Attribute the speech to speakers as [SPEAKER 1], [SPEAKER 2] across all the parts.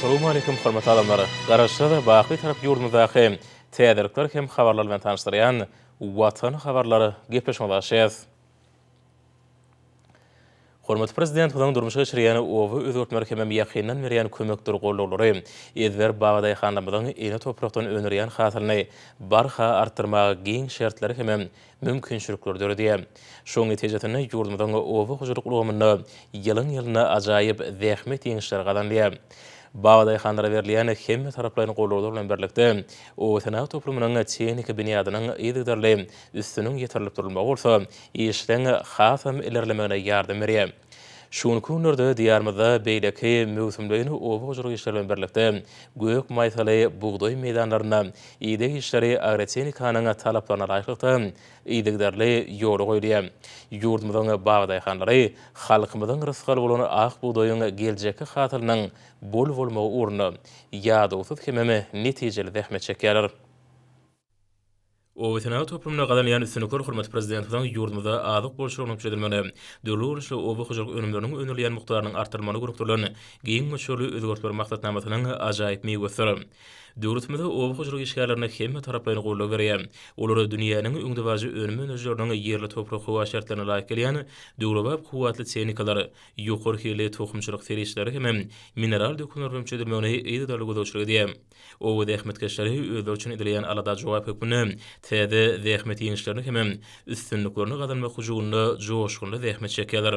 [SPEAKER 1] Assalamualaikum hormatly adamlar. Garaşsyz, baky Bitarap ýurdumyzdaky täzelikler hem habarlar bilen tanyşdyrýan Watan habarlar gepleşigimize başlaýarys. Hormatly Prezidentimiziň durmuşa geçirýän oba özgertmeleri hemem ýakyndan berýän kömekdir gollawlary ezber babadaýhanlarymyzyň ene toprakdan öndürýän hasylyny barha artdyrmaga giň şertleri hemem mümkinçilikleri döredýär. Şonuň netijesinde ýurdumyzyň oba hojalyk ulgamynda ýylyň-ýylyna ajaýyp zähmet ýeňişleri gazanylýar. Babadaýhanlara berilýän hemmetaraplaýyn gollawlar bilen birlikde, obasenagat toplumynyň tehniki binýadynyň yzygiderli üstüniň ýetirilip durulmagy bolsa, işleň hasam ilerlemegine ýardam berýär. Şu günki günlerde Diýarymyzda beýleki möwsümleýin oba hojalyk işleri bilen birlikde, gök maýsaly bugdaý meýdanlarynda ideg işleri agrotehnikanyň talaplaryna laýyklykda yzygiderli ýola goýulýar. Ýurdumyzyň babadaýhanlary halkymyzyň rysgaly bolan ak bugdaýyň geljekki hasylynyň bol bolmagy ugrunda ýadawsyz hemem netijeli zähmet çekýärler. Obasenagat toplumynda gazanylýan üstünlikler hormatly Prezidentimiziň ýurdumyzda azyk bolçulygynyň üpjün edilmegine, dürli görnüşli oba hojalyk önümleriniň öndürilýän mukdarynyň artdyrylmagyna gönükdirilen giň möçberli özgertmeler maksatnamasynyň ajaýyp miwesidir. Döwletimiz oba hojalyk işgärlerine hemmetaraplaýyn goldaw berýär. Olara dünýäniň öňdebaryjy önüm öndürijileriniň ýerli toprak-howa şertlerine laýyk gelýän döwrebap kuwwatly tehnikalar, ýokary hilli tohumçylyk serişdeleri hem mineral dökünler bilen üpjün edilmegine yzygiderli gözegçilik edýär. Oba zähmetkeşleri özleri üçin edilýän alada jogap hökmünde täze zähmet ýeňişlerini hemem üstünliklerini gazanmak hyjuwynda joşgunly zähmet çekýärler.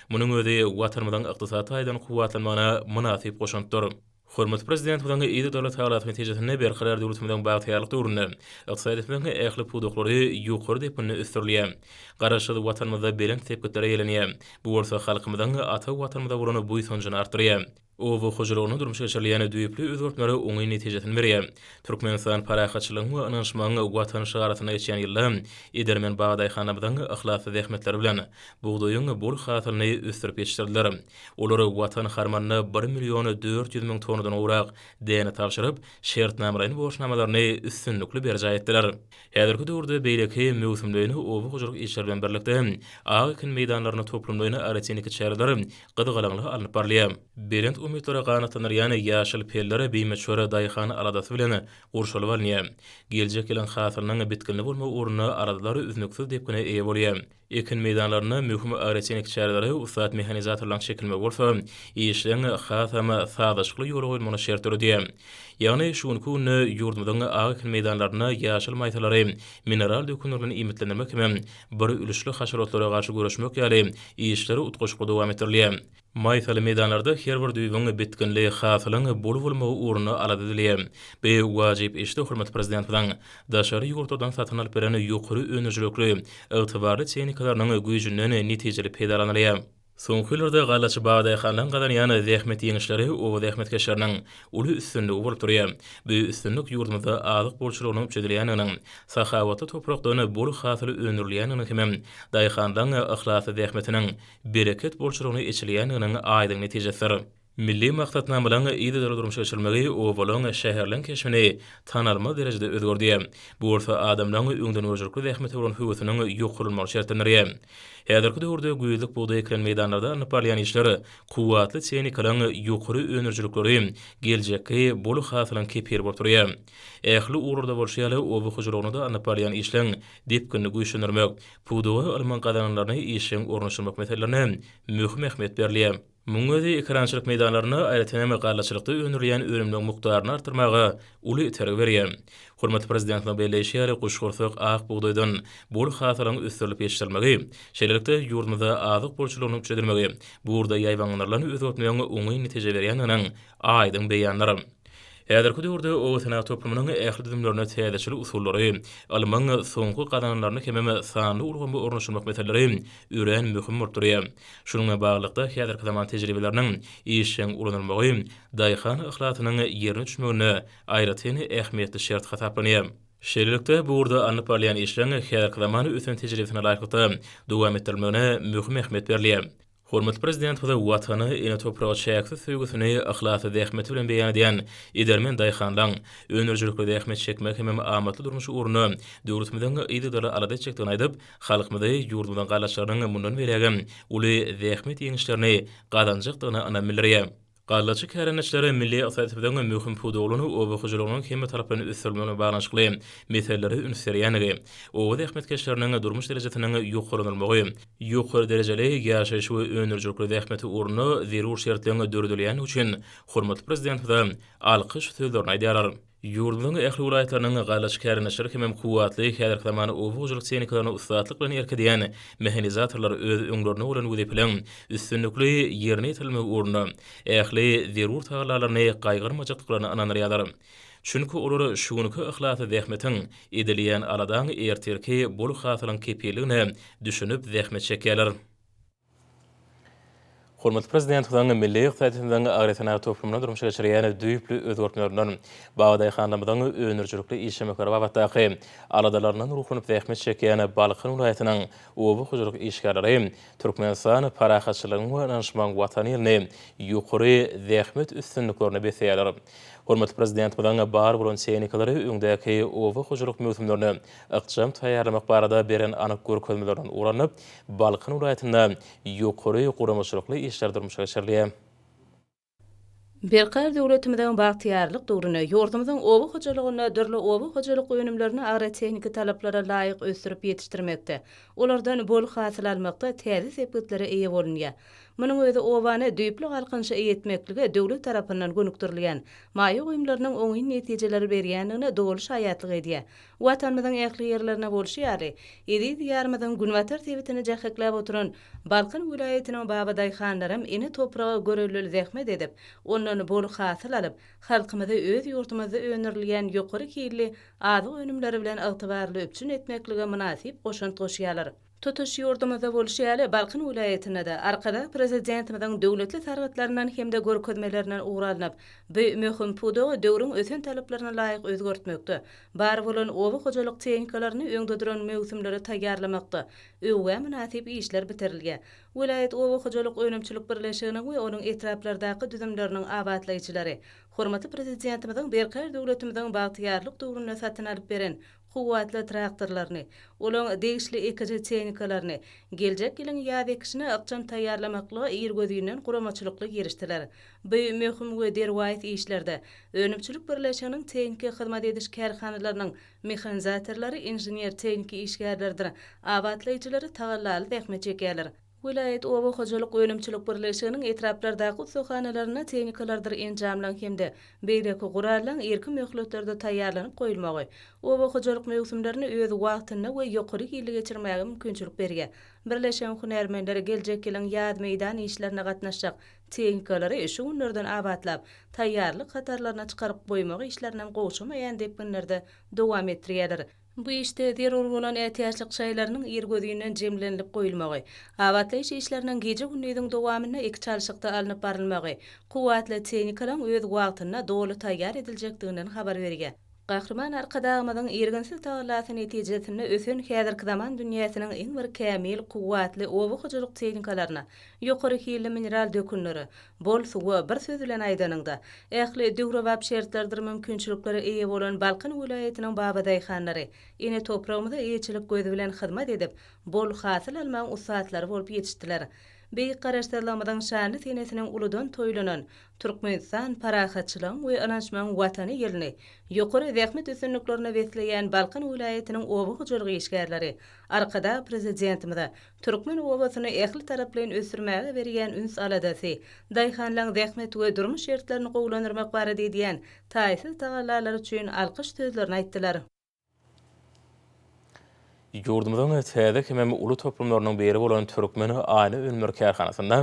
[SPEAKER 1] Munuň özi Watanymyzyň ykdysady taýdan kuwwatlanmagyna mynasyp goşantdyr. Hormatly Prezidentimiziň yzygiderli tagallasy netijesinde Berkarar döwletimiziň bagtyýarlyk döwründe ykdysadyýetimiziň ähli pudaklary ýokary depginde ösdürilýär. Garaşsyz Watanymyzda belent sepgitlere ýelinýär. Bu bolsa halkymyzyň ata Watanymyza bolan buýsanjyny artdyrýar. Oba hojalygynda durmuşa geçirilýän düýpli özgertmeler oňyn netijesini berýär. Türkmenistan parahatçylygyň we ynanyşmagyň Watany şygarasynda geçýän ýylda edermen babadaýhanlarymyzyň yhlasly zähmetleri bilen bugdaýyň bol hasylyny ösdürip ýetişdirdiler. Olar Watan harmanyna bir million 400 müň tonnadan gowrak däne tabşyryp, şertnamalaýyn borçnamalaryny üstünlikli berjaý etdiler. Häzirki döwürde beýleki möwsümleýin oba hojalyk işleri bilen birlikde, ak ekin meýdanlarynda toplumlaýyn agrotehniki çäreler gyzgalaňly alnyp barylýar. Belent umytlara ganatlandyrýan ýaşyl peller bimöçber daýhan aladasy bilen gurşalyp alynýar. Geljek ýylyň hasylynyň bitginli bolmagy ugrunda aladalar üznüksiz depgine eýe bolýar. Ekin meýdanlarynda möhüm agrotehniki çärelere ussat mehanizatorlaryň çekilmegi bolsa, işleň hasam sazlaşykly ýola goýulmagyna şert döredýär. Ýagny, şu günki günde ýurdumyzyň ak ekin meýdanlarynda ýaşyl maýsalary mineral dökünler bilen iýmitlendirmek hemem bir ülüşli haşarotlara garşy göreşmek ýaly işler utgaşykly dowam etdirilýär. Maýsaly meýdanlarda her bir düýbüň bitginli, hasylyň bol bolmagy ugrunda alada edilýär. Bu wajyp işde hormatly Prezidentimiziň daşary ýurtlardan satyn alyp beren ýokary öndürijilikli, ygtybarly tehnikalarynyň güýjünden netijeli peýdalanylýar. Soňky ýyllarda gallaçy babadaýhanlaryň gazanýan zähmet ýeňişleri oba zähmetkeşleriniň uly üstünligi bolup durýar. Bu üstünlik ýurdumyzda azyk bolçulygynyň üpjün edilýändiginiň, sahawatly toprakdan bol hasyl öndürilýändiginiň hemem daýhanlaryň yhlasly zähmetiniň bereket bolçulygyny eçilýändiginiň aýdyň netijesidir. Milli maksatnamalaryň yzygiderli durmuşa geçirilmegi obalaryň, şäherleriň keşbini tanalmaz derejede özgerdýär. Bu bolsa adamlaryň öňdengörüjilikli zähmete bolan höwesiniň ýokarlanmagyny şertlendirýär. Häzirki döwürde güýzlük bugdaý ekilen meýdanlarda alnyp barylýan işler kuwwatly tehnikalaryň ýokary öndürijilikleri geljekki bol hasylyň kepili bolup durýar. Ähli ugurlarda bolşy ýaly, oba hojalygynda-da alnyp barylýan işleň depginini güýçlendirmek, Pudaga ylmyň gazananlaryny işjeň ornaşdyrmak meselelerine möhüm ähmiýet berilýär. Munuň özi ekerançylyk meýdanlarynda, aýratyn hem gallaçylykda öndürilýän önümleriň mukdaryny artdyrmaga uly itergi berýär. Hormatly Prezidentimiziň belleýşi ýaly, guşgursak ak bugdaýdan bol hasylyň ösdürilip ýetişdirilmegi, şeýlelikde, ýurdumyzda azyk bolçulygynyň üpjün edilmegi bu ugurda ýaýbaňlandyrylan özgertmegiň oňyn netije berýändiginiň aýdyň beýanydyr. Häzirki döwürde obasenagat toplumynyň ähli düzümlerinde täzeçil usullary, ylmyň soňky gazananlaryny hemem sanly ulgamy ornaşdyrmak meseleleri örän möhüm bolup durýar. Şunuň bilen baglylykda, häzirki zaman tejribeleriniň işjeň ulanylmagy daýhan yhlasynyň ýerine düşmeginde aýratyn ähmiýetli şert hasaplanýar. Şeýlelikde, bu ugurda alnyp barylýan işleň häzirki zaman ösen tejribesine laýyklykda dowam etdirilmegine möhüm ähmiýet berilýär. Hormatly Prezidentimiz Watana, ene topraga çäksiz söýgüsini yhlasly zähmeti bilen beýan edýän edermen daýhanlaň öndürijilikli zähmet çekmek hemem amatly durmuş ugrunda döwletimiziň yzygiderli alada etjekdigini aýdyp, halkymyzy ýurdumyzyň gallaçlarynyň mundan beýlägem uly zähmet ýeňişlerini gazanjakdygyna ynam bildirýär. Gallaçy kärendeçiler milli ykdysadyýetimiziň möhüm pudagy bolan oba hojalygynyň hemmetaraplaýyn ösdürilmegine baglanyşykly meselelere üns berýändigi, oba zähmetkeşleriniň durmuş derejesiniň ýokarlandyrylmagy, ýokary derejeli ýaşaýyş we öndürijilikli zähmeti ugrunda zerur şertleriň döredilýändigi üçin hormatly Prezidentimize alkyş sözlerini aýdýarlar. Ýurdumyzyň ähli welaýatlarynyň gallaçy kärendeçileri hemem kuwwatly häzirki zaman oba hojalyk tehnikalaryna ussatlyk bilen erk edýän mehanizatorlar öz öňlerinde goýlan wezipeleriň üstünlikli ýerine ýetirilmegi ugrunda ähli zerur tagallalaryny gaýgyrmajakdyklaryna ynandyrýarlar. Çünki olar şu günki yhlasly zähmetiň, edilýän aladaň ertirki bol hasylyň kepilligine düşünip zähmet çekýärler. Hormatly Prezidentimiziň milli ykdysadyýetimiziň agrosenagat toplumynda durmuşa geçirýän düýpli özgertmelerinden, babadaýhanlarymyzyň öndürijilikli işlemekleri babatdaky aladalaryndan ruhlanyp zähmet çekýän Balkan welaýatynyň oba hojalyk işgärleri Türkmenistan parahatçylygyň we ynanyşmagyň Watany ýylyny ýokary zähmet üstünliklerine besleýärler. Hormatly Prezidentimiziň bar bolan tehnikalary öňdäki oba hojalyk möwsümlerine ykjam taýýarlamak barada beren anyk görkezmelerinden ugur alnyp, Balkan welaýatynda ýokary guramaçylykly işler durmuşa geçirilýär.
[SPEAKER 2] Berkarar döwletimiziň bagtyýarlyk döwründe ýurdumyzyň oba hojalygynda dürli oba hojalyk önümlerini agrotehniki talaplara laýyk ösdürip ýetişdirmekde, olardan bol hasyl almakda täze sepgitlere eýe bolunýar. Munuň özi obany düýpli galkynyşa eýe etmeklige döwlet tarapyndan gönükdirilýän maýa goýumlarynyň oňyn netijeleri berýändigine doly şaýatlyk edýär. Watanymyzyň ähli ýerlerinde bolşy ýaly, eziz Diýarymyzyň günbatar sebitini jähekläp oturan Balkan welaýatynyň babadaýhanlaram ene topraga göreldeli zähmet edip, ondan bol hasyl alyp, halkymyzy öz ýurdumyzda öndürilýän ýokary hilli azyk önümleri bilen ygtybarly üpjün etmeklige mynasyp goşant goşýarlar. Tutuş ýurdumyzda bolşy ýaly, Balkan welaýatynda-da Arkadag Prezidentimiziň döwletli sargytlaryndan hem-de görkezmelerinden ugur alnyp, bu möhüm pudagy döwrüň ösen talaplaryna laýyk özgertmekde, bar bolan oba hojalyk tehnikalaryny öňde duran möwsümlere taýýarlamakda öwgä mynasyp işler bitirilýär. Welaýat oba hojalyk önümçilik birleşiginiň we onuň etraplardaky düzümleriniň abatlaýjylary hormatly Prezidentimiziň Berkarar döwletimiziň bagtyýarlyk döwründe satyn alyp beren kuwwatly traktorlaryny, olaň degişli ekiji tehnikalaryny geljek ýylyň ýaz ekişine ykjam taýýarlamaklyga irgözinden guramaçylykly girişdiler. Bu möhüm we derwaýys işlerde önümçilik birleşiginiň tehniki hyzmat ediş kärhanalarynyň mehanizatorlary, inžener-tehniki işgärleridir abatlaýjylary tagallaly zähmet çekýärler. Welaýat oba hojalyk önümçilik birleşiginiň etraplardaky ussahanalarynda tehnikalardyr enjamlaryň hem-de beýleki gurallaryň irki möhletlerde taýýarlanyp goýulmagy, oba hojalyk möwsümlerini öz wagtynda we ýokary hilli geçirmäge mümkinçilik berýär. Birleşigiň hünärmenleri geljek ýylyň ýaz meýdan işlerine gatnaşjak tehnikalary şu günlerden abatlap, taýýarlyk hatarlaryna çykaryp goýmak işlerinem gowşamaýan depginlerde dowam etdirýärler. Bu işde zerur bolan ätiýaçlyk şaýlarynyň irgözinden jemlenilip goýulmagy, abatlaýyş işleriniň gije-gündiziň dowamynda iki çalşykda alnyp barylmagy, kuwwatly tehnikalaryň öz wagtynda doly taýýar ediljekdiginden habar berýär. Gahryman Arkadagymyzyň irginsiz tagallasy netijesinde ösen häzirki zaman dünýäsiniň iň bir kämil, kuwwatly oba hojalyk tehnikalaryna, ýokary hilli mineral dökünlere, bol suwa, bir söz bilen aýdanyňda, ähli döwrebap şertlerdir mümkinçiliklere eýe bolan Balkan welaýatynyň babadaýhanlary ene topragymyza eýeçilik gözi bilen hyzmat edip, bol hasyl almagyň ussatlary bolup ýetişdiler. Beýik Garaşsyzlygymyzyň şanly senesiniň uludan toýlanan Türkmenistan, parahatçylygyň we ynanyşmagyň Watany ýylyny ýokary zähmet üstünliklerine besleýän Balkan welaýatynyň oba hojalyk işgärleri Arkadag Prezidentimize Türkmen obasyny ähli taraplaýyn ösdürmäge berýän üns-aladasy, daýhanlaň zähmet we durmuş şertlerini gowulandyrmak barada edýän taýsyz tagallalary üçin alkyş sözlerini aýtdylar.
[SPEAKER 1] Ýurdumyzyň täze hemem uly toplumlarynyň biri bolan Türkmen aýna önümleri kärhanasynda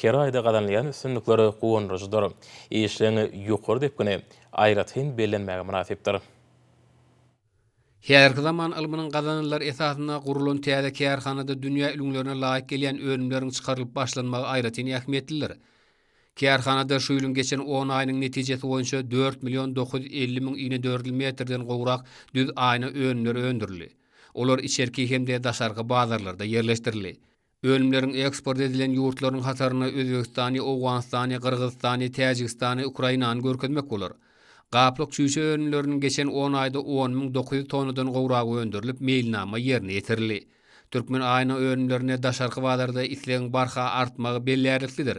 [SPEAKER 1] her aýda gazanylýan üstünlikler guwandyryjydyr. Işleň ýokary depgini aýratyn bellenmäge mynasypdyr.
[SPEAKER 3] Häzirki zaman ylmynyň gazananlary esasynda gurulan täze kärhanada dünýä ülňülerine laýyk gelýän önümleriň çykarylyp başlanmagy aýratyn ähmiýetlidir. Kärhanada şu ýylyň geçen on aýynyň netijesi boýunça dört million 950 müň inedördül metrden gowrak düz aýna önümleri öndürildi. Olar içerki hem-de daşarky bazarlarda ýerleşdirildi. Önümleriň eksport edilen ýurtlarynyň hatarynda Özbegistany, Owganystany, Gyrgyzystany, Täjigistany, Ukrainany görkezmek bolar. Gaplyk çüýşe önümleriniň geçen on aýda 10900 tonnadan gowragy öndürilip, meýilnama ýerine ýetirildi. Türkmen aýna önümlerine daşarky bazarda islegiň barha artmagy bellärliklidir.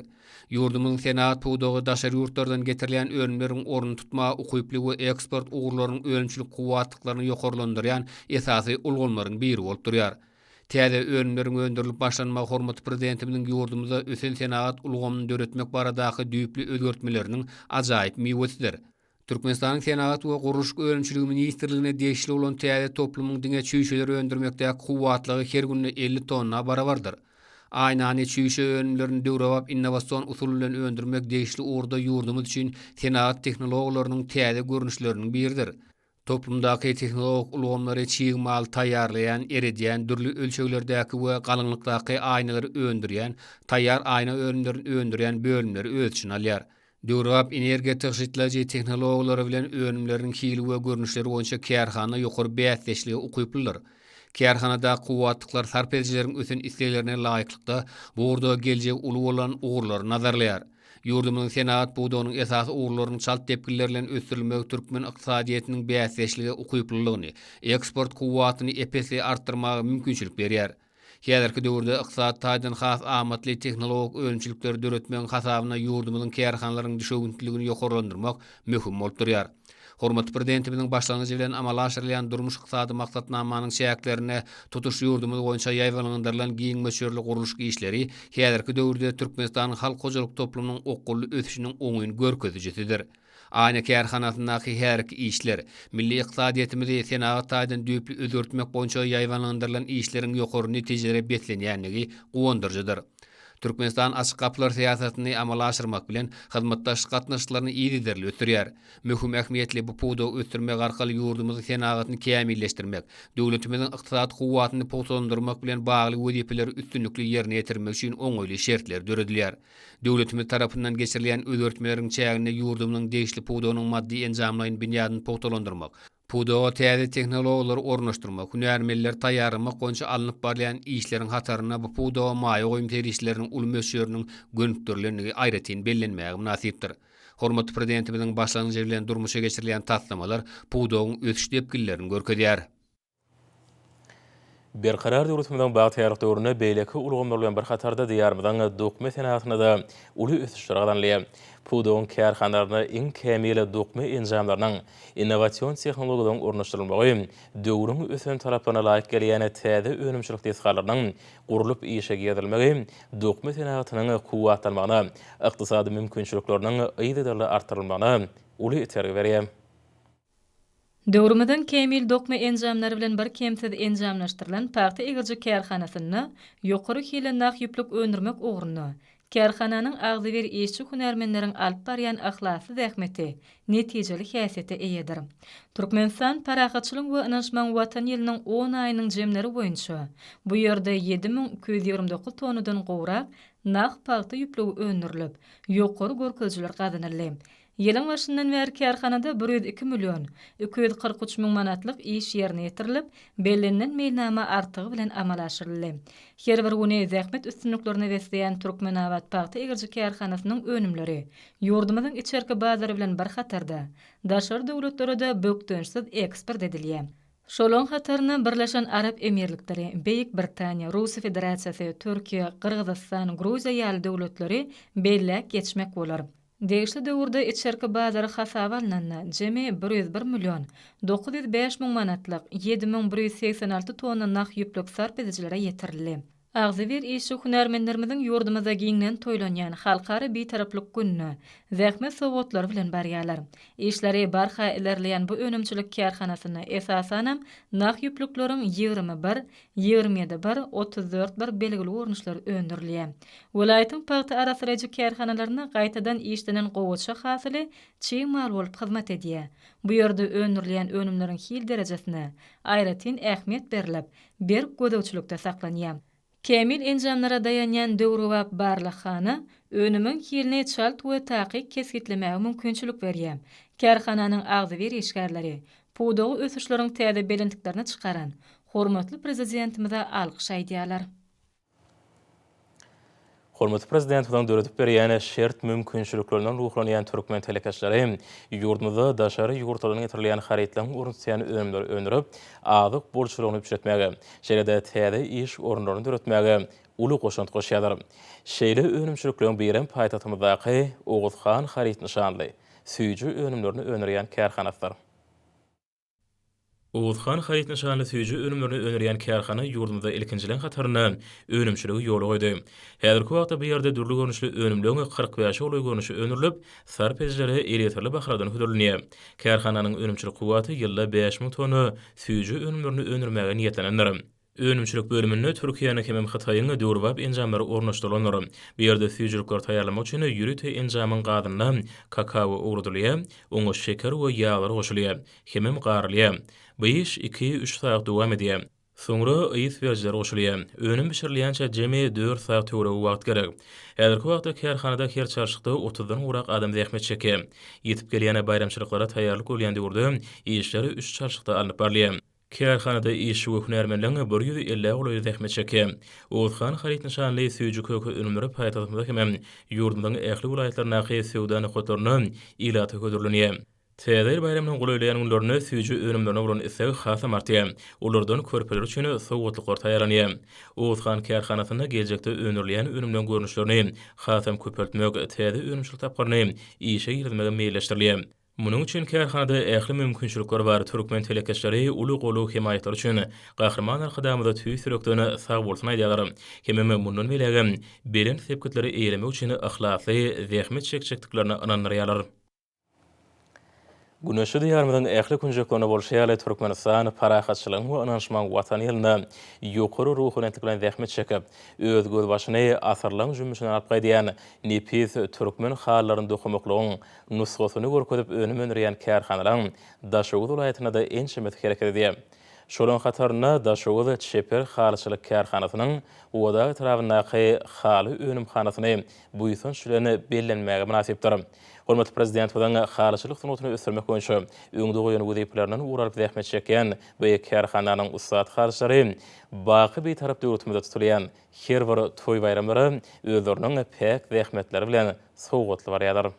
[SPEAKER 3] Ýurdumyzyň senagat pudagy daşary ýurtlardan getirilýän önümleriň ornuny tutmaga ukyply we eksport ugurlarynyň önümçilik kuwwatlyklaryny ýokarlandyrýan esasy ulgamlaryň biri bolup durýar. Täze önümleriň öndürilip başlanmagy hormatly Prezidentimiziň ýurdumyzda ösen senagat ulgamyny döretmek baradaky düýpli özgertmeleriniň ajaýyp miwesidir. Türkmenistanyň Senagat we gurluşyk önümçiligi ministrligine degişli bolan täze toplumyň diňe çüýşeleri öndürmekdäki kuwwatlygy her günde 50 tonna barabardyr. Aýnany, çüýşe önümlerini döwrebap innowasion usul bilen öndürmek degişli ugurda ýurdumyz üçin senagat tehnologiýalarynyň täze görnüşleriniň biridir. Toplumdaky tehnologik ulgamlary çig mal taýýarlaýan, eredýän, dürli ölçeglerdäki we galyňlykdaky aýnalary öndürýän, taýýar aýna önümlerini öndürýän bölümleri öz içine alýar. Döwrebap energiýa tygşytlaýjy tehnologiýalary bilen önümleriniň hili we görnüşleri boýunça kärhana ýokary bäsdeşlige ukyplydyr. Kärhanadaky kuwwatlyklar sarp edijileriň ösen isleglerine laýyklykda, bu ugurda geljegi uly bolan ugurlary nazarlaýar. Ýurdumyzyň senagat pudagynyň esasy ugurlarynyň çalt depginler bilen ösdürilmegi türkmen ykdysadyýetiniň bäsdeşlige ukyplylygyny, eksport kuwwatyny ep-esli artdyrmaga mümkinçilik berýär. Häzirki döwürde ykdysady taýdan has amatly tehnologik önümçilikleri döretmegiň hasabyna ýurdumyzyň kärhanalarynyň düşewüntliligini ýokarlandyrmak möhüm bolup durýar. Hormatly Prezidentimiziň başlangyjy bilen amala aşyrylýan durmuş-ykdysady maksatnamanyň çäklerinde tutuş ýurdumyz boýunça ýaýbaňlandyrylan giň möçberli gurluşyk işleri häzirki döwürde Türkmenistanyň halk hojalyk toplumynyň okgunly ösüşiniň oňyn görkezijisidir. Aýna kärhanasyndaky häzirki işler, milli ykdysadyýetimizi senagat taýdan düýpli özgertmek boýunça ýaýbaňlandyrylan işleriň ýokary netijelere beslenýändigi guwandyryjydyr. Türkmenistan açyk gapylar syýasatyny amala aşyrmak bilen, hyzmatdaşlyk gatnaşyklaryny yzygiderli ösdürýär. Möhüm ähmiýetli bu pudagy ösdürmek arkaly ýurdumyzyň senagatyny kämilleşdirmek, döwletimiziň ykdysady kuwwatyny pugtalandyrmak bilen bagly wezipeleri üstünlikli ýerine ýetirmek üçin oňaýly şertler döredilýär. Döwletimiz tarapyndan geçirilýän özgertmeleriň çäginde ýurdumyzyň degişli pudagynyň maddy-enjamlaýyn binýadyny pugtalandyrmak, pudaga täze tehnologiýalary ornaşdyrmak, hünärmenleri taýýarlamak boýunça alnyp barylýan işleriň hatarynda bu pudaga maýa goýum serişdeleriniň uly möçberiniň gönükdirilendigi aýratyn bellenmäge mynasypdyr. Hormatly Prezidentimiziň başlangyjy bilen durmuşa geçirilýän taslamalar pudagyň ösüş depginlerini görkezýär.
[SPEAKER 1] Berkarar döwletimiziň bagtyýarlyk döwründe beýleki ulgamlar bilen bir hatarda Diýarymyzyň dokma senagatynda-da uly ösüşler gazanylýar. Pudagyň kärhanalarynda iň kämil dokma enjamlarynyň, innowasion tehnologiýalaryň ornaşdyrylmagy, döwrüň ösen talaplaryna laýyk gelýän täze önümçilik desgalarynyň gurlup işe girizilmegi dokma senagatynyň kuwwatlanmagyna, ykdysady mümkinçilikleriniň yzygiderli artdyrylmagyna uly itergi berýär.
[SPEAKER 2] Döwrümiziň kämil dokma enjamlary bilen birkemsiz enjamlaşdyrylan pagta egiriji kärhanasynda ýokary hilli nah ýüplük öndürmek ugrunda kärhananyň agzybir işçi-hünärmenleriň alyp barýan yhlasly zähmeti netijeli häsiýete eýedir. Türkmenistan Parahatçylygyň we ynanyşmagyň Watany ýylynyň on aýynyň jemleri boýunça bu ýerde 7229 tonnadan gowrak nah pagta ýüplügi öndürilip, ýokary görkezijiler gazanyldy. Ýylyň başyndan bäri kärhanada 102 million 243 müň manatlyk iş ýerine ýetirilip, bellenilen meýilnama artygy bilen amala aşyryldy. Her bir güni zähmet üstünliklerine besleýän Türkmenabat pagta egiriji kärhanasynyň önümleri ýurdumyzyň içerki bazary bilen bir hatarda, daşary döwletlere-de bökdençsiz eksport edilýär. Şolaryň hatarynda Birleşen Arap Emirlikleri, Beýik Britaniýa, Russiýa Federasiýasy, Türkiýe, Gyrgyzystan, Gruziýa ýaly döwletleri belläp geçmek bolar. Degişli döwürde içerki bazary hasaba alnanda, jemi 101 million 905 müň manatlyk 7186 tonna nah ýüplük sarp edijilere ýetirildi. Agzybir işçi hünärmenlerimiziň ýurdumyzda giňden toýlanýan Halkara Bitaraplyk gününe zähmet sowgatlary bilen barýarlar. Işleri barha ilerleýän bu önümçilik kärhanasynda, esasanam, nah ýüplükleriň 21, 27 bir, 34 bir belgili görnüşleri öndürilýär. Welaýatyň pagta arassalaýjy kärhanalarynda gaýtadan işlenen gowaça hasyly çig mal bolup hyzmat edýär. Bu ýerde öndürilýän önümleriň hil derejesine aýratyn ähmiýet berlip, berk gözegçilikde saklanýar. Kämil enjamlara daýanýan döwrebap barlaghana önümiň hilini çalt we takyk kesgitlemäge mümkinçilik berýär. Kärhananyň agzybir işgärleri pudagy ösüşleriň täze belentliklerine çykaran hormatly Prezidentimize alkyş aýdýarlar.
[SPEAKER 1] Hormatly Prezidentimiziň döredip berýän şert-mümkinçiliklerinden ruhlanýan türkmen telekeçileri ýurdumyzda daşary ýurtlardan getirilýän harytlaryň ornuny tutýan önümleri öndürip, azyk bolçulygyny üpjün etmäge, şeýle-de täze iş orunlaryny döretmäge uly goşant goşýarlar. Şeýle önümçilikleriň birem paýtagtymyzdaky Oguzhan haryt nyşanly süýji önümlerini öndürýän kärhanasydyr. Oguzhan haryt nyşanly süýji önümlerini öndürýän kärhana ýurdumyzda ilkinjileriň hatarynda önümçiligi ýola goýdy. Häzirki wagtda bu ýerde dürli görnüşli önümleň 45-e golaý görnüşi öndürilip, sarp edijilere elýeterli bahalardan hödürlenýär. Kärhananyň önümçilik kuwwaty ýylda 5000 tonna süýji önümlerini öndürmäge niýetlenendir. Önümçilik bölüminde Türkiýäniň hemem Hytaýyň döwrebap enjamlary ornaşdyrylandyr. Bu ýerde süýjülikleri taýýarlamak üçin ýörite enjamyň gazynda kakao owradylýar, oňa şeker we ýaglar goşulýar, hemem garylýar. Bu iş iki-üç sagat dowam edýär. Soňra ys berijiler goşulýar. Önüm bişirilýänçä jemi dört sagat töweregi wagt gerek. Häzirki wagtda kärhanada her çalşykda otuzdan gowrak adam zähmet çekýär. Ýetip gelýän baýramçylyklara taýýarlyk görülýän döwürde işler üç çalşykda alnyp barylýar. Kärhanada işçi we hünärmenleň bir ýüz ellä golaýy zähmet çekýär. Oguzhan haryt nyşanly süýji-köke önümleri paýtagtymyzda hemem ýurdumyzyň ähli welaýatlaryndaky söwda nokatlarynda ilata hödürlenýär. Täze ýyl baýramynyň golaýlaýan günlerinde süýji önümlerine bolan isleg hasam artýar. Olardan körpeler üçin sowgatlyklar taýýarlanýar. Oguzhan kärhanasynda geljekde öndürilýän önümleň görnüşlerini hasam köpeltmek, täze önümçilik tapgyryny işe girizmek meýilleşdirilýär. Munuň üçin kärhanada ähli mümkinçilikler bar, türkmen telekeçileri uly goldaw-hemaýatlary üçin Gahryman Arkadagymyza tüýs ýürekden sagbolsun aýdýarlar. Hemem mundan beýlägem belent sepgitleri eýelemek üçin yhlasly zähmet çekjekdiklerine ynandyrýarlar. Güneşli Diýarymyzyň ähli künjeklerinde bolşy ýaly, Türkmenistan parahatçylygyň we ynanyşmagyň Watany ýylynda ýokary ruhubelentlik bilen zähmet çekip, öz gözbaşyny asyrlaryň jümmüşinden alyp gaýdýan nepis türkmen halylaryny dokamaklygyň nusgasyny görkezip önüm öndürýän kärhanalaryň Daşoguz welaýatynda-da ençemesi hereket edýär. Şolaryň hatarynda Daşoguz çeper halyçylyk kärhanasynyň Gubadag etrabyndaky haly önümhanasyny buýsanç bilen bellenmäge mynasypdyr. Hormatly Prezidentimiziň halyçylyk sungatyny ösdürmek boýunça öňde goýan wezipelerinden ugur alyp zähmet çekýän bu kärhananyň ussat halyçylary baky Bitarap döwletimizde tutulýan her bir toý-baýramlara özleriniň päk zähmetleri bilen sowgatly barýarlar.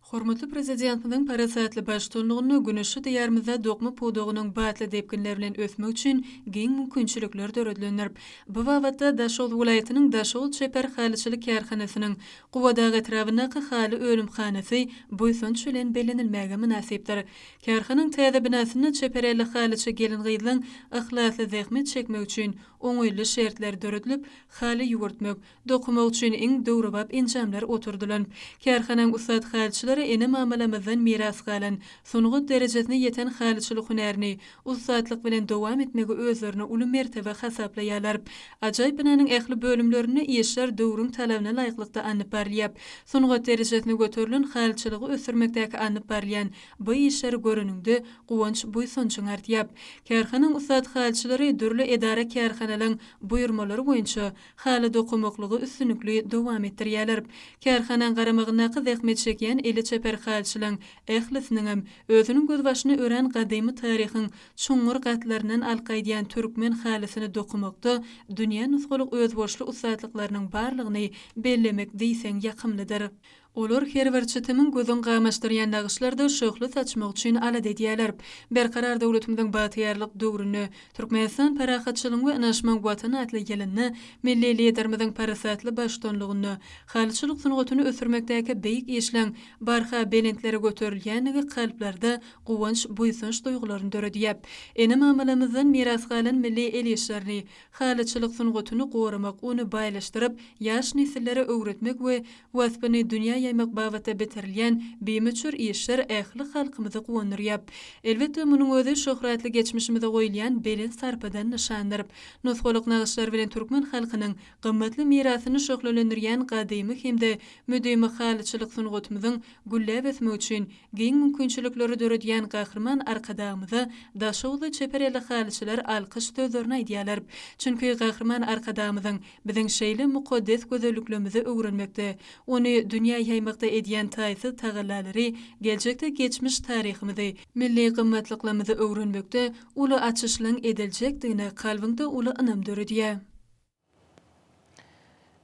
[SPEAKER 4] Hormatly Prezidentimiziň parasatly baştutanlygynda güneşli Diýarymyzda dokma pudagynyň batly depginler bilen ösmegi üçin giň mümkinçilikler döredilendir. Bu babatda Daşoguz welaýatynyň Daşoguz çeper halyçylyk kärhanasynyň Gubadag etrabyndaky haly önümhanasy buýsanç bilen bellenilmäge mynasypdyr. Kärhanaň täze binasynda çeper elli halyçy gelin-gyzlaň yhlasly zähmet çekmegi üçin oňaýly şertler döredilip, haly ýüwürtmek, Dokamak üçin iň döwrebap enjamlar oturdylan. Kärhanaň ussat halyçylary ene-mamalarymyzdan miras galan, sungat derejesine ýeten halyçylyk hünärini ussatlyk bilen dowam etmegi özlerine uly mertebe hasaplaýarlar. Ajaýyp binanyň ähli bölümlerinde işler döwrüň talabyna laýyklykda alnyp barylýar. Sungat derejesine göterilen halyçylygy ösdürmekdäki alnyp barylýan bu işleri göreniňde guwanç-buýsanjyň artýar. Kärhanaň ussat halyçylary dürli edara-kärhanalaň buýurmalary boýunça Haly dokamaklygy üstünlikli dowam etdirýärler. Kärhanaň garamagyndaky zähmet çekýän eli çeper halyçylaň ählisiniňem özüniň gözbaşyny örän gadymy taryhyň çuňňur gatlaryndan alyp gaýdýan türkmen halysyny dokamakda dünýä nusgalyk özboluşly ussatlyklarynyň barlygyny bellemek diýseň ýakymlydyr. Olar her bir çitimiň gözüň gamaşdyrýan nagyşlarda şöhle saçmak üçin alada edýärler. Berkarar döwletimiziň bagtyýarlyk döwründe Türkmenistan parahatçylygyň we ynanyşmagyň Watany atly ýylynda milli Liderimiziň parasatly baştutanlygynda halyçylyk sungatyny ösdürmekdäki beýik işleň barha belentlere göterilýändigi kalplarda guwanç, buýsanç duýgularyny döredýär. Ene-mamalarymyzdan miras galan milli el işlerini, halyçylyk sungatyny goramak, ony baýlaşdyryp, ýaş nesillere öwretmek we waspyny dünýä ýaýmak babatda bitirilýän bimöçber işler ähli halkymyzy guwandyrýar. Elbetde, munuň özi şöhratly geçmişimize goýulýan belent sarpadan nyşandyr. Nusgalyk nagyşlar bilen türkmen halkynyň gymmatly mirasyny şöhlelendirýän gadymy hem-de müdimi halyçylyk sungatymyzyň gülläp ösmegi üçin giň mümkinçilikleri döredýän Gahryman Arkadagymyza daşoguzly çeper elli halyçylar alkyş sözlerini aýdýarlar. Çünki Gahryman Arkadagymyzyň biziň şeýle mukaddes gözelliklerimizi öwrenmekde, ony dünýä ýaýmakda edýän taýsyz tagallalary geljekde geçmiş taryhymyzy, milli gymmatlyklarymyzy öwrenmekde uly açyşlaryň ediljekdigine kalbyňda uly ynam döredýär.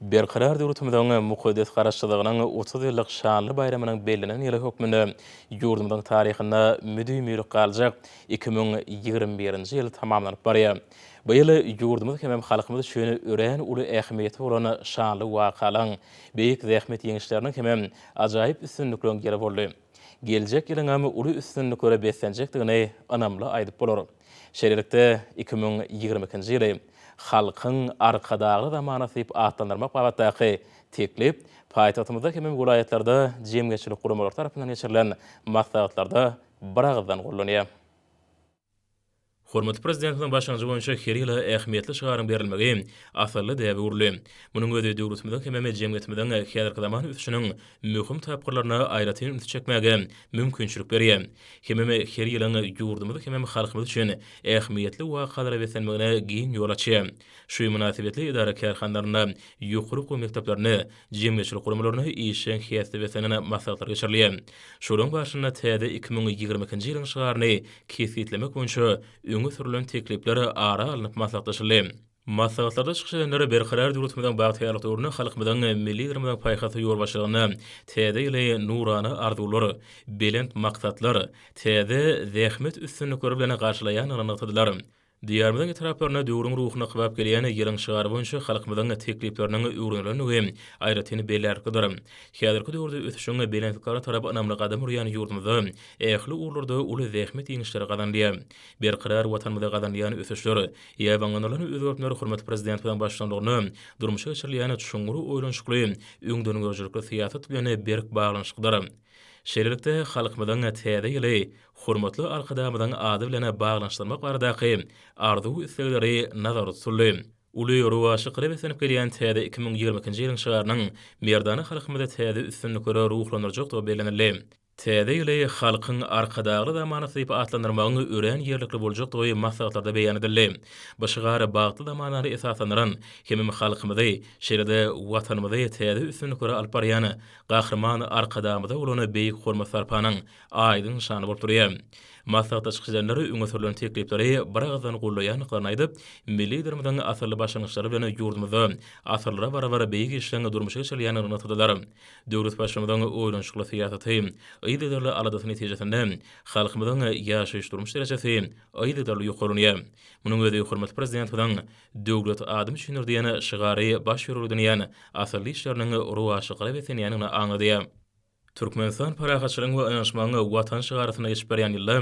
[SPEAKER 1] Berkarar döwletimiziň mukaddes Garaşsyzlygynyň 30 ýyllyk şanly baýramynyň bellenen ýyly hökmünde ýurdumyzyň taryhynda müdimilik galjak 2021-nji ýyl tamamlanyp barýar. Bu ýyl ýurdumyz hemem halkymyz üçin örän uly ähmiýeti bolan şanly wakalaryň, beýik zähmet ýeňişleriniň hemem ajaýyp üstünlikleriň ýyly boldy. Geljek ýylyňam uly üstünliklere beslenjekdigini ynamly aýdyp bolar. Şeýlelikde, 2022-nji ýyly Halkyň Arkadagly zamanasy diýip atlandyrmak babatdaky teklip paýtagtymyzda hemem welaýatlarda jemgyýetçilik guramalary tarapyndan geçirilen maslahatlarda biragyzdan gollanýar. Hormatly Prezidentimiziň başlangyjy boýunça her ýyla ähmiýetli şygaryň berilmegi asylly däbe öwrüldi. Munuň özi döwletimiziň hemem jemgyýetimiziň häzirki zaman ösüşiniň möhüm tapgyrlaryna aýratyn ünsi çekmäge mümkinçilik berýär. Hemem her ýylyň ýurdumyz hemem halkymyz üçin ähmiýetli wakalara beslenmegine giň ýol açýar. Şu mynasybetli edara-kärhanalarynda, ýokary okuw mekdeplerinde, jemgyýetçilik guramalarynda işjeň häsiýete beslenen maslahatlar geçirilýär. Şolaryň barşynda täze 2022-nji ýylyň şygaryny kesgitlemek boýunça öňe sürlen teklipler ara alnyp maslahatlaşyldy. Maslahatlarda çykyş edenler Berkarar döwletimiziň bagtyýarlyk döwründe halkymyzyň Milli Liderimiziň paýhasly ýolbaşçylygynda täze ýyly nurana arzuwlar, belent maksatlar, täze zähmet üstünlikleri bilen garşylaýandygyny nygtadylar. Diýarymyzyň etraplarynda döwrüň ruhuna kybap gelýän ýylyň şygary boýunça halkymyzyň teklipleriniň öwrenilendigi aýratyn bellärliklidir. Häzirki döwürde ösüşiň belentliklerine tarap ynamly gadam urýan ýurdumyzda ähli ugurlarda uly zähmet ýeňişleri gazanylýar. Berkarar Watanymyzda gazanylýan ösüşler, ýaýbaňlanylan özgertmeler hormatly Prezidentimiziň baştutanlygynda durmuşa geçirilýän çuňňur oýlanyşykly, öňdengörüjilikli syýasat bilen berk baglanyşyklydyr. Şeýlelikde, halkymyzyň Täze ýyly hormatly Arkadagymyzyň ady bilen baglanyşdyrmak baradaky arzuw-islegleri nazarda tutuldy. Uly rowaçlyklara beslenip gelýän täze 2022-nji ýylyň şygarynyň merdana halkymyzy täze üstünliklere ruhlandyrjakdygy bellenildi. Täze ýyly Halkyň Arkadagly zamanasy diýip atlandyrmagyň örän ýerlikli boljakdygy maslahatlarda beýan edildi. Bu şygar bagtly zamanany esaslandyran hemem halkymyzy, şeýle-de Watanymyzy täze üstünliklere alyp barýan Gahryman Arkadagymyza bolan beýik hormat-sarpanyň aýdyň nyşany bolup durýar. Maslahatda çykyş edenler öňe sürlen teklipleri biragyzdan goldaýandyklaryny aýdyp, milli Liderimiziň asylly başlangyçlary bilen ýurdumyzda asyrlara barabar beýik işleň durmuşa geçirilýändigini nygtadylar. Döwlet Baştutanynyň oýlanyşykly syýasaty, yzygiderli aladasy netijesinde halkymyzyň ýaşaýyş-durmuş derejesi yzygiderli ýokarlanýar. Munuň özi hormatly Prezidentimiziň Döwlet adam üçindir diýen şygary baş ýörelge edinýän asylly işleriniň rowaçlyklara beslenýändigini aňladýar. Türkmenistan parahatçylygyň we ynanyşmagyň Watany şygarasynda geçip barýan ýylda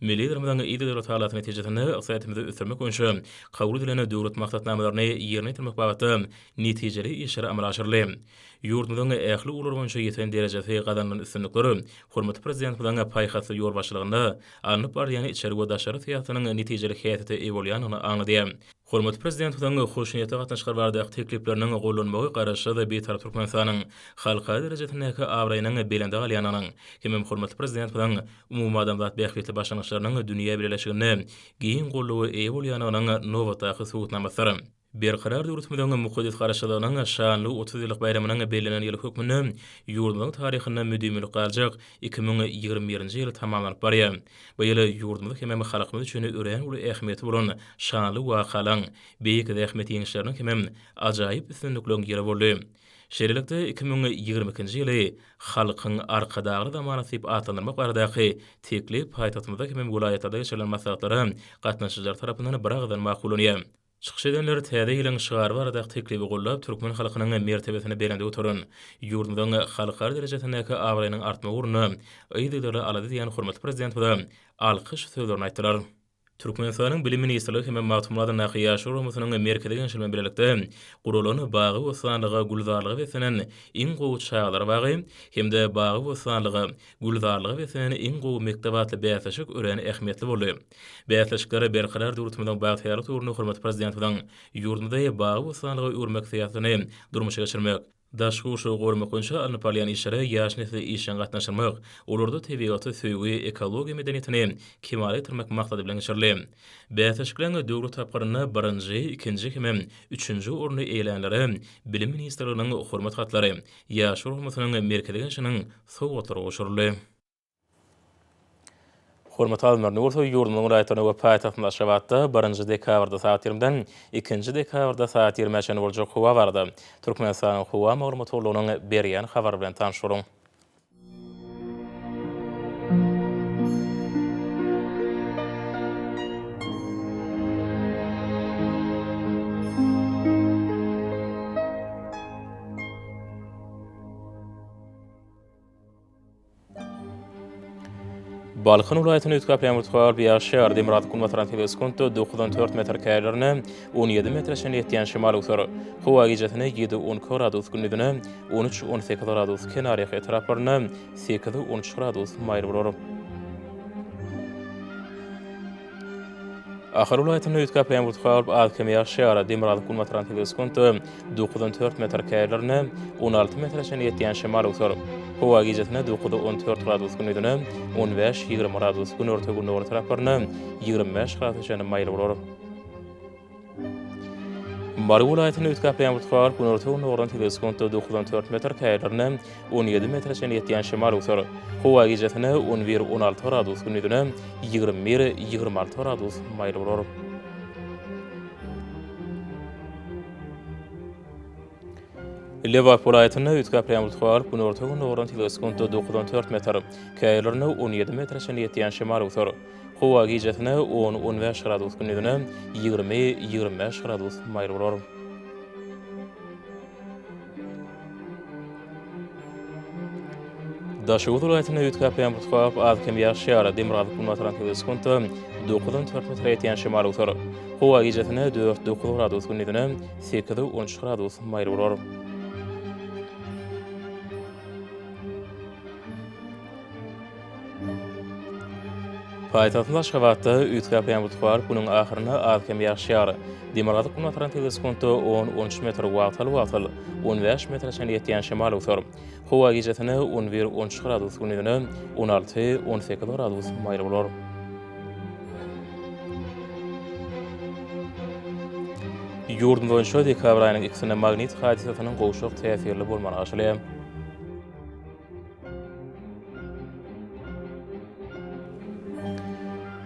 [SPEAKER 1] Milli Liderimiziň yzygiderli tagallasy netijesinde ykdysadyýetimizi ösdürmek boýunça kabul edilen döwlet maksatnamalaryny ýerine ýetirmek babatda netijeli işler amala aşyryldy. Ýurdumyzyň ähli ugurlar boýunça ýeten derejesi, gazanylan üstünlikler hormatly Prezidentimiziň paýhasly ýolbaşçylygynda alnyp barylýan içeri we daşary syýasatynyň netijeli häsiýete eýe bolýandygyny aňladýar. Hormatly Prezidentimiziň hoşniýetli gatnaşyklar baradaky teklipleriniň gollanmagy Garaşsyz, Bitarap Türkmenistanyň halkara derejesindäki abraýynyň belende galýandygynyň hemem hormatly Prezidentimiziň umumadamzat bähbitli başlangyçlarynyň dünýä bileleşiginde giň goldawa eýe bolýandygynyň nobatdaky subutnamasydyr. Berkarar döwletimiziň mukaddes Garaşsyzlygynyň şanly 30 ýyllyk baýramynyň bellenen ýyly hökmünde ýurdumyzyň taryhynda müdimilik galjak 2021-nji ýyl tamamlanyp barýar. Bu ýyl ýurdumyz hemem halkymyz üçin örän uly ähmiýeti bolan şanly wakalaryň, beýik zähmet ýeňişleriniň hemem ajaýyp üstünlikleriň ýyly boldy. Şeýlelikde, 2022-nji ýyly Halkyň Arkadagly zamanasy diýip atlandyrmak baradaky teklip paýtagtymyzda hemem welaýatlarda geçirilen maslahatlara gatnaşyjylar tarapyndan biragyzdan makullanýar. Çykyş edenler Täze ýylyň şygary baradaky teklibi goldap, türkmen halkynyň mertebesini belende göteren, ýurdumyzyň halkara derejesindäki abraýynyň artmagy ugrunda yzygiderli alada edýän hormatly Prezidentimize alkyş sözlerini aýtdylar. Türkmenistanyň Bilim ministrligi hem Magtymguly adyndaky Ýaşlar guramasynyň Merkezi Geňeşi bilen bilelikde guralan bagy-bossanlyga, gülzarlyga beslenen iň gowy çagalar bagy hem-de bagy-bossanlyga, gülzarlyga beslenen iň gowy mekdep atly bäsleşik örän ähmiýetli boldy. Bäsleşikler Berkarar döwletimiziň bagtyýarlyk döwründe hormatly Prezidentimiziň ýurdumyzy bagy-bossanlyga öwürmek syýasatyny durmuşa geçirmek, daşky gurşawy goramak boýunça alnyp barylýan işlere ýaş nesli işjeň gatnaşdyrmak, olarda tebigata söýgi, ekologiýa medeniýetini kemala getirmek maksady bilen geçirildi. Bäsleşikleriň döwlet tapgyrynda birinji, ikinji hemem üçünji orny eýelänlere Bilim ministrliginiň Hormat hatlary, Ýaşlar guramasynyň Merkezi Geňeşiniň sowgatlary gowşuryldy. Hormatly alymlar, indi bolsa ýurdumyzyň welaýatlarynda we paýtagtymyz Aşgabatda birinji dekabrda sagat ýigrimiden ikinji dekabrda sagat ýigrimä çenli boljak howa barada Türkmenistanyň Howa maglumat gullugynyň berýän habary bilen tanyş boluň. Balkan welaýatynda üýtgäp ýaňy tugal ýagyş ýagar, demirgazyk günbatardan tebigy sekuntda dokuzdan dört metr käýerlerinde 17 metre çenli ýetýän şemal öwser. Howa gijesine ýedi-on iki gradus, gündizine on üç-on sekiz gradus, kenarýaka etraplarynda sekiz-on üç gradus maýyl bolar. Ahal welaýatynda üýtgäp ýaňy tugal az-kem ýagyş ýagar, demirgazyk günbatardan tebigy sekuntda dokuzdan dört metr käýerlerinde 16 metre çenli ýetýän şemal öwser. Howa gijesine 9-14 gradus, gündizine 15-20 gradus, günorta-gündogar taraplarynda 25 gradusa çenli maýyl bolar. Mary welaýatynda üýtgäp ýaňy tugal günorta-gündogardan tebigy sekuntda 9-14 metr, käýerlerinde 17 metre çenli ýetýän şemal öwser. Howa gijesine 11-16 gradus, gündizine 21-26 gradus maýyl bolar. Lebap welaýatynda üýtgäp ýaňy tugal günorta-gündogardan tebigy sekuntda 9-14 metr, käýerlerinde 17 metre çenli ýetýän şemal öwser. Howa gijesine on-on bäş gradus, gündizine 20-25 gradus maýyl bolar. Daşoguz welaýatynda üýtgäp ýaňy tugal az-kem ýagyş ýagar, demirgazyk-günbatardan tebigy sekuntda 9-14 metre ýetýän şemal öwser. Howa gijesine 4-9 gradus, gündizine 8-13 gradus maýyl bolar. Paýtagtymyz Aşgabatda üýtgäp ýaňy tugal günüň ahyrynda az-kem ýagyş ýagar. Demirgazyk günbatardan tebigy sekuntda on-on üç metr, wagtal-wagtal on bäş metre çenli ýetýän şemal öwser. Howa gijesine on bir-on üç gradus, gündizine on alty-on sekiz gradus maýyl bolar. Ýurdumyz boýunça dekabr aýynyň ikisinde magnit hadysasynyň gowşak täsirli bolmagyna garaşylýar.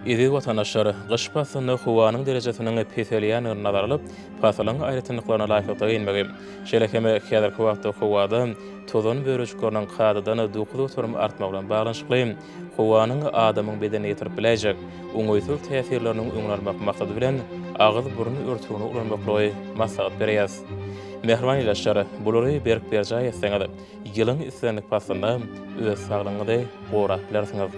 [SPEAKER 1] Eziz watandaşlar, gyş paslynda howanyň derejesiniň peselýändigini nazara alyp, pasylyň aýratynlyklaryna laýyklykda geýinmegi, şeýle hem häzirki wagtda howada tozan bölejikleriniň kadadan 9% artmagy bilen baglanyşykly howanyň adamyň bedenine ýetirip biläýjek oňaýsyz täsirleriniň öňüni almak maksady bilen agyz-burun örtügini ulanmaklygy maslahat berýäris. Mähriban ildeşler, bulary berk berjaý etseňiz, Ýylyň islendik paslynda öz saglygyňyzy gorap bilersiňiz.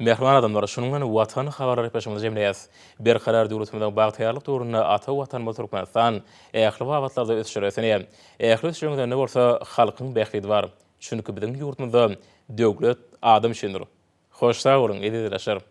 [SPEAKER 1] Mähriban adamlar, şunuň bilen Watan habarlar gepleşigimizi jemleýäris. Berkarar döwletimiziň bagtyýarlyk döwründe ata Watanymyz Türkmenistan ähli babatlarda ösüşlere ösenýär. Ähli ösüşleriň özeninde bolsa halkyň bähbidi bar. Çünki biziň ýurdumyzda döwlet adam üçindir. Hoş sag boluň, eziz ildeşler!